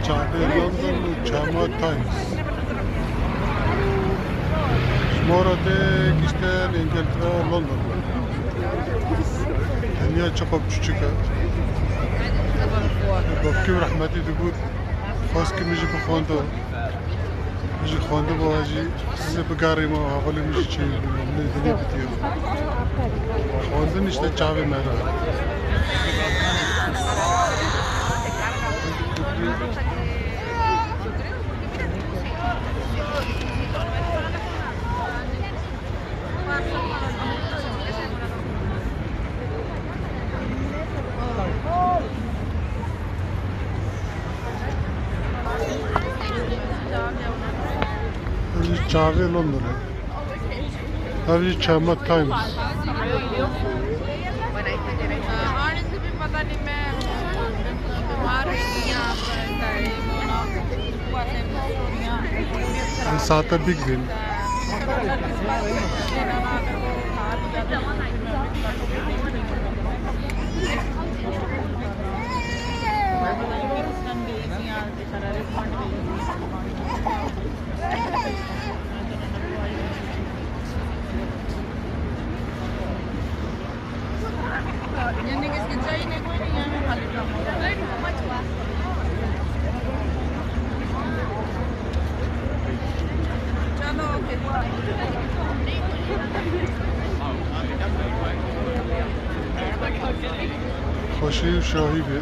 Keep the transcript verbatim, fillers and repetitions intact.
Çavê London û çema Times. Ji me re tê giştên Îngiltere, London. Dinya çiqo biçûçik e. Bavkê min rehmetî digot, xwest ke min jî bixwendo. Min jî xwendibû, ez jî ez ê bigerîme, hevalê min jî çêbû, min ê dinê bidiya. Xwendin işte çavê me re. Ev jî çavê London e. Ev jî çema Times. Em saete Big Bin. Xweşî û şahî be.